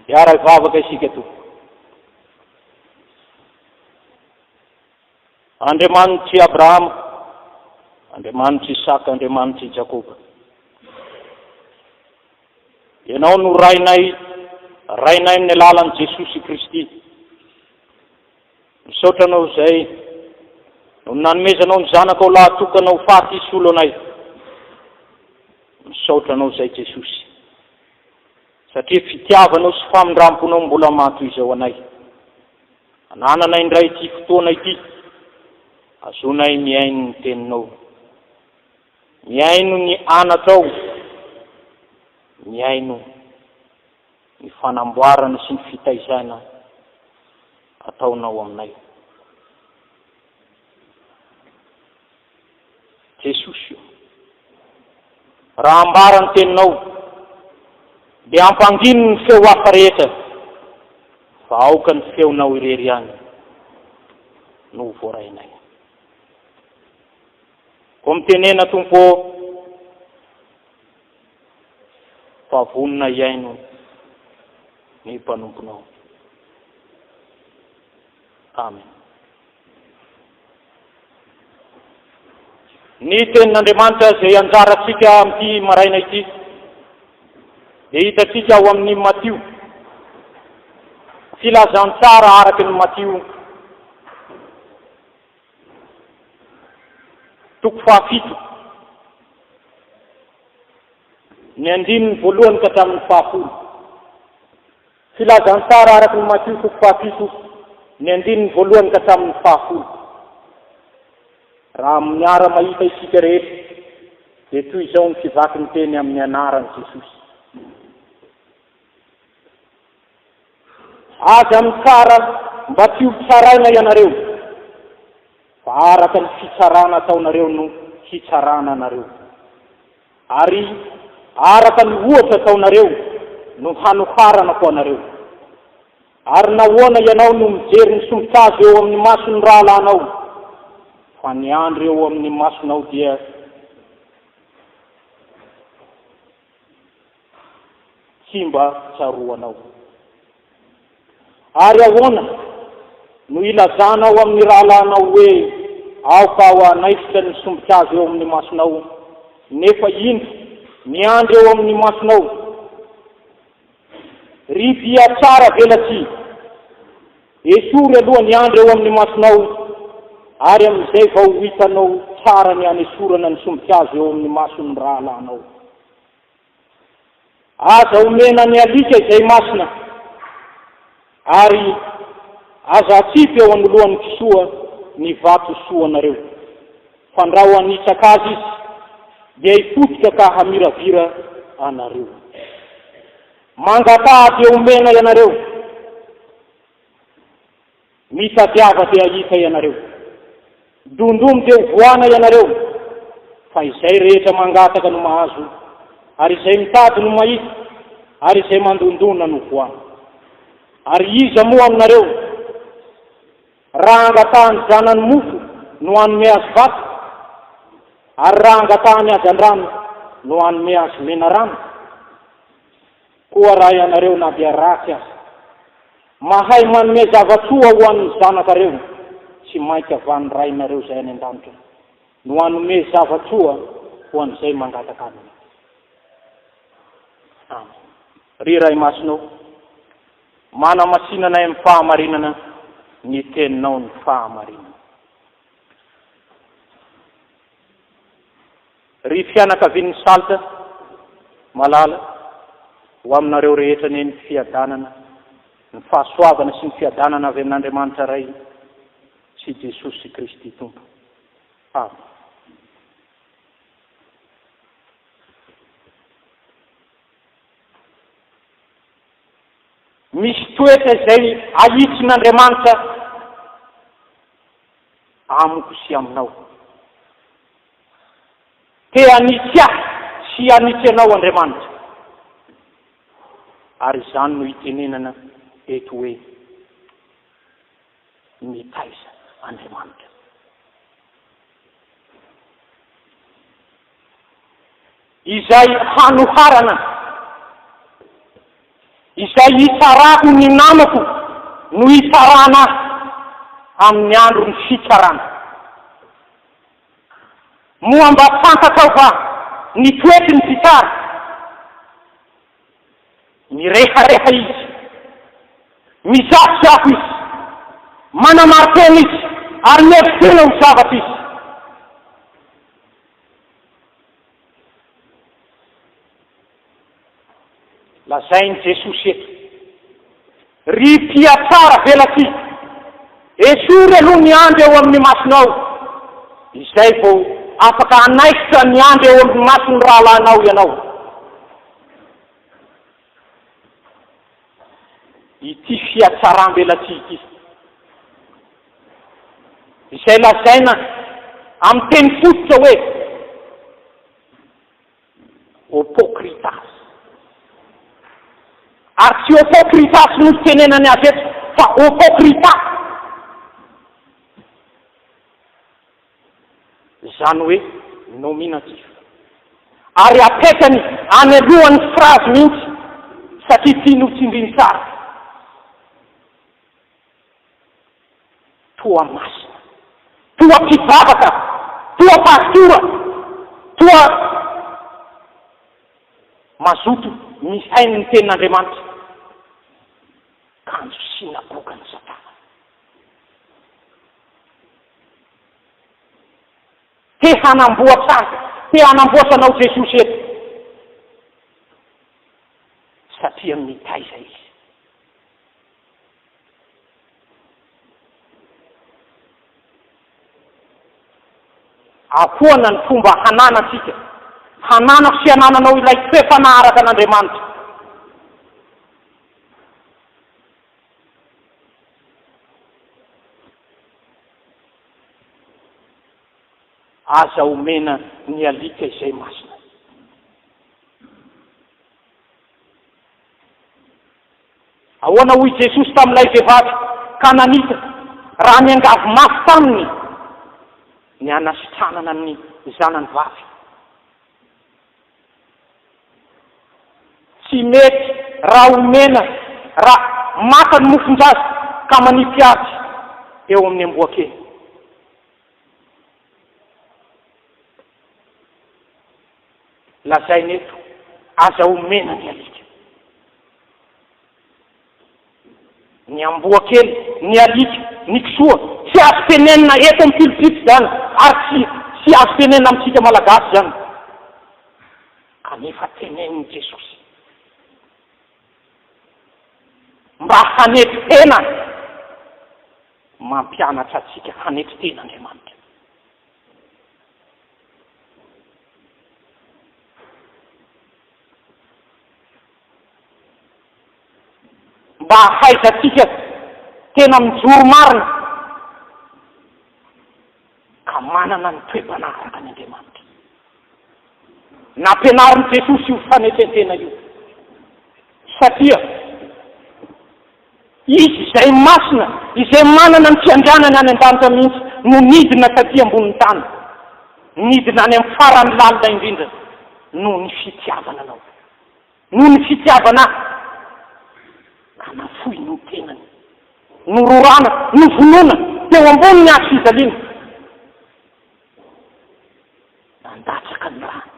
Hiara-hivavaka isika tompoko. Andriamanitr'i Abrahama, Andriamanitr'i Isaka, Andriamanitr'i Jakoba. Ianao no Rainay, Rainay amin'ny alalan'i Jesosy Kristy. Misaotra Anao izay no nanomezanao ny Zanakao lahatokana ho faty hisolo anay. Misaotra Anao izay Jesosy. Satria fitiavanao sy famindramponao mbola matoy izao anay. Anananay indray ity fotoana ity, azonay mihaino ny teninao. Mihaino ny anatrao, mihaino ny fanamboarana sy ny fitaizana ataonao aminay. Jesosy o! Raha ambara ny teninao, dia ampangino ny feo hafa rehetra, fa aoka ny feonao irery ihany no ho voarainay. Koa mitenena Tompo ô, fa vonona hihaino ny mpanomponao. Amen. Ny tenin'Andriamanitra izay anjarantsika amin'ity maraina ity dia hitantsika ao amin'ny Matio. Filazantsara araka ny Matio. Toko fahafito. Ny andininy voalohany ka hatramin'ny fahafolo. Filazantsara araka ny Matio toko fahafito, ny andininy voalohany ka hatramin'ny fahafolo. Raha miara-mahita isika rehetra, dia toy izao ny fivaky ny teny amin'ny anaran'i Jesosy. Aza mitsara mba tsy ho tsaraina ianareo, fa araka ny fitsarana ataonareo no hitsarana anareo. Ary araka ny ohatra ataonareo no hanoharana ho anareo. Ary nahoana ianao no mijery ny sombin-kazo eo amin'ny mason'ny rahalahinao, fa ny andry eo amin'ny masonao dia tsy mba tsaroanao? Ary ahoana no hilazanao amin'ny rahalahinao hoe, Aoka aho hanaisotra ny sombin-kazo eo amin'ny masonao, nefa indro miandry eo amin'ny masonao? Ry mpihatsara velatsihy, esory aloha ny andry eo amin'ny masonao, ary amin'izay vao ho hitanao tsara ny hanesorana ny sombin-kazo eo amin'ny mason'ny rahalahinao. Aza omena ny alika izay masina, ary aza atsipy eo anoloan'ny kisoa ny vato soanareo, fandrao hanitsaka azy izy, dia hipotika ka hamiravira anareo. Mangataha dia omena ianareo. Mitadiava dia hahita ianareo. Dondomy dia ho vohana ianareo, fa izay rehetra mangataka no mahazo, ary izay mitady no mahita, ary izay mandondona no vohana. Ary iza moa aminareo, raha angatahany zanany mofo no hanome azy vato, ary raha angatahany hazandrano no hanome azy menarana? Koa raha ianareo na dia ratsy aza, mahay manome zava-tsoa ho an'ny zanakareo, tsy mainka va ny Rainareo izay any an-danitra no hanome zava-tsoa ho an'izay mangataka Aminy? Amen. Ry Ray Masina ô, manamasina anay amin'ny fahamarinana, ny Teninao ny fahamarinana. Ry fianakavian'ny Salta malala, ho aminareo rehetra anie ny fiadanana, ny fahasoavana sy ny fiadanana avy amin'Andriamanitra Ray sy Jesosy Kristy Tompo. Amen. Misy toetra izay ahitsin'Andriamanitra amiko sy aminao. Te hanitsy ahy sy hanitsy anao Andriamanitra. Ary izany no itenenana eto hoe mitaiza Andriamanitra. Izay hanoharana. Izay hitsarako ny namako no hitsarana ahy amin'ny andron'ny fitsarana. Moa mba fantatrao va ny toetry ny mpitsara? Mirehareha izy, mizafozafo izy, manamari-tena izy ary mihevi-tena ho zavatra izy. Lazain'i Jesosy eto, Ry mpihatsara velatsihy, esory aloha ny andry eo amin'ny masonao, izay vao afaka hanaisotra ny andry eo amin'ny mason'ny rahalahinao ianao. Ity fihatsaram-belatsihy ity, izay lazaina amin'ny teny fototra hoe, Hopokritas. Ary tsy hopokritas no fitenenany azy eto fa hopokrita. Izany hoe nominatif. Ary apetrany any alohan'ny phrase mihitsy satria tiany ho tsindriny tsara. Toa masina, toa mpivavaka, toa pastora, toa mazoto mihaino ny tenin'Andriamanitra, kanjo synagogan'i Satana. Te hanamboatra azy, te hanamboatra anao Jesosy eto, satria mitaiza Izy. Ahoana ny fomba hananantsika, hananako sy hanananao ilay toe-panahy araka an'Andriamanitra? Aza omena ny alika izay masina. Ahoana hoy Jesosy tamin'ilay vehivavy Kananita raha niangavy mafy taminy ny hanasitranana ny zanany vavy? Tsy mety raha omena raha maka ny mofon-jaza ka manipy azy eo amin'ny amboakely. Lazaina eto, aza omena ny alika. Ny amboa kely, ny alika, ny kisoa, tsy azo tenenina eto amin'ny pilopito izany ary tsy tsy azo tenenina amintsika Malagasy izany. Kanefa tenenin'i Jesosy. Mba hanetry tena, mampianatra antsika hanetry tena Andriamanitra. Mba hahaizantsika tena mijoro marina ka manana ny toe-panahy araka an' Andriamanitra. Nampianarin'i Jesosy io fanetren-tena io satria Izy izay masina, izay manana ny fiandrianany any an-danitra mihitsy no nidina taty ambonin'ny tany, nidina any amin'ny farany lalina indrindra noho ny fitiavana anao, noho ny fitiavana ahy, ka nafoy ny tenany, nororana, novonoina teo ambonin'ny hazo fijaliana, nandatsaka ny rany.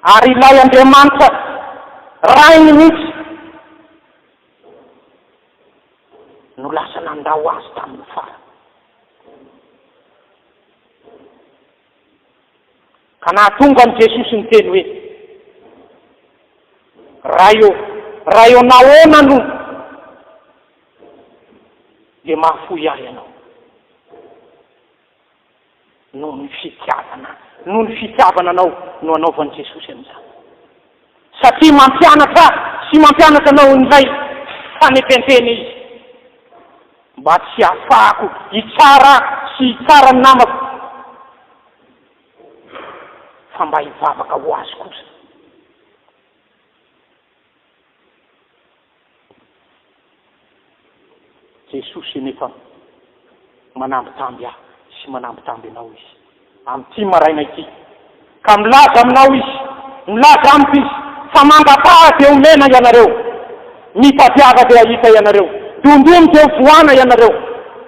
Ary ilay Andriamanitra Rainy mihitsy no lasa nandao azy tamin'ny farany. Ka nahatonga an'i Jesosy niteny hoe, Ray ô, Ray ô, nahoana no dia mahafoy ahy Ianao? Noho ny fitiavana, noho ny fitiavana anao no anaovan'i Jesosy an'izany. Satria mampianatra ahy sy mampianatra anao indray fanetren-tena Izy, mba tsy hahafahako hitsara sy hitsara ny namako, fa mba hivavaka ho azy kosa. Jesosy anefa manambitamby ahy sy manambitamby anao Izy amin'ity maraina ity, ka milaza aminao Izy, milaza amiko Izy, fa mangataha dia omena ianareo. Mitadiava dia hahita ianareo. Dondony dia ho vohana ianareo.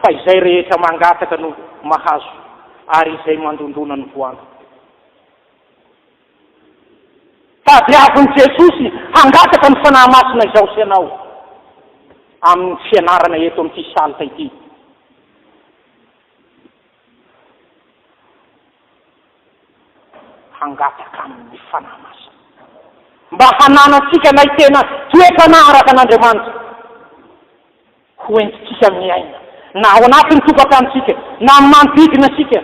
Fa izay rehetra mangataka no mahazo, ary izay mandondona no vohana. Tadiavin'i Jesosy hangataka ny Fanahy Masina izao sy ianao amin'ny fianarana eto amin'ity salta ity. Hangataka aminy ny Fanahy Masina mba hananantsika ilay tena toe-panahy araka an'Andriamanitra ho entintsika miaina na ao anatin'ny tokantranontsika na amin'ny manodidina antsika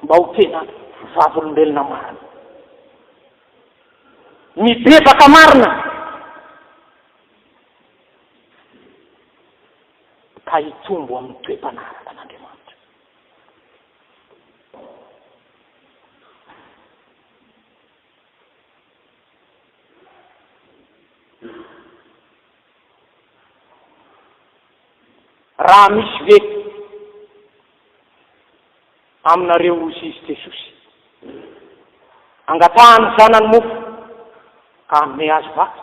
mba ho tena vavolombelona marina mibebaka marina ka hitombo amin'ny toe-panahy araka an'Andriamanitra. Raha misy ve aminareo hozy izy Jesosy, angatahany zanany mofo ka hanome azy vato,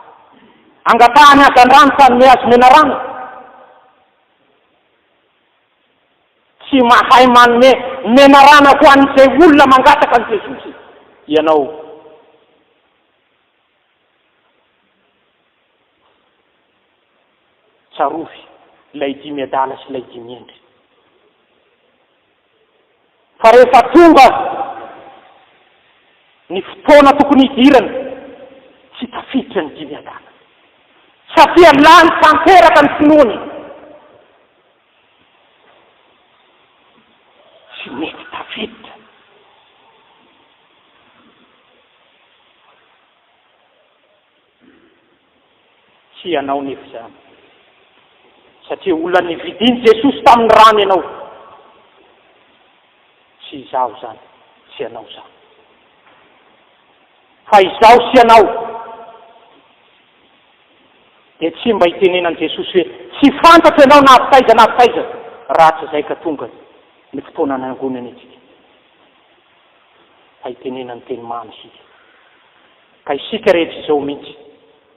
angatahany hazandrano ka hanome azy menarana? Tsy mahay manome menarana ho an'izay olona mangataka an'i Jesosy ianao. Tsarovy ilay dimy adala sy ilay dimy hendry. Fa rehefa tonga ny fotoana tokony hidirana, tsy tafiditra ny dimy adala. Satria lany tanteraka ny finoany. Tsy mety tafiditra. Tsy ianao nefa izany. Satria olona nividian'i Jesosy tamin'ny rany ianao. Tsy izaho izany, tsy ianao izany. Fa izaho sy ianao dia tsy mba itenenan'i Jesosy hoe tsy fantatro ianao na avy taiza na avy taiza raha tsy izay ka tonga ny fotoana nangonany antsika. Fa itenenany teny mamy isika. Ka isika rehetra izao mihitsy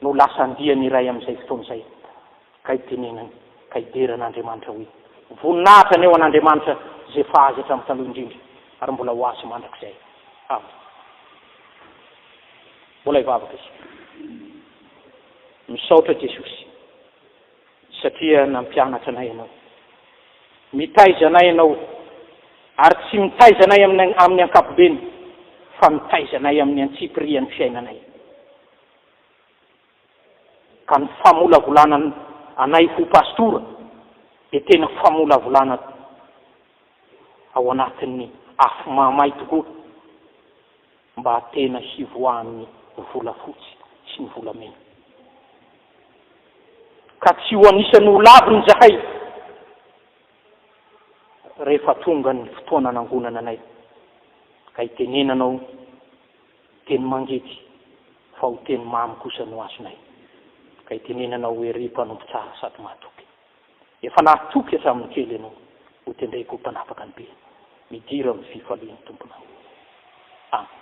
no lasa andiany iray amin'izay fotoana izay ka itenenany ka hidera an'Andriamanitra hoe, Voninahitra anie ho an'Andriamanitra izay efa azy hatramin'ny taloha indrindra ary mbola ho azy mandrakizay. Amen. Mbola hivavaka isika. Misaotra Jesosy satria nampianatra anay Ianao. Mitaiza anay Ianao ary tsy mitaiza anay amin'ny amin'ny ankapobeny fa mitaiza anay amin'ny antsipirian'ny fiainanay. Ka ny famolavolana anay ho pastora dia tena famolavolana ao anatin'ny afo mahamay tokoa mba tena hivoahan'ny volafotsy sy ny volamena. Ka tsy ho anisan'ny ho laviny izahay rehefa tonga ny fotoana anangonana anay ka hitenenanao teny mangidy fa ho teny mamy kosa no azonay ka hitenenanao hoe ry mpanompo tsara sady mahatoky. Efa nahatoky hatramin'ny kely ianao, ho tendreko ho mpanapaka ny be. Midira amin'ny fifalian'ny Tomponao. Amen.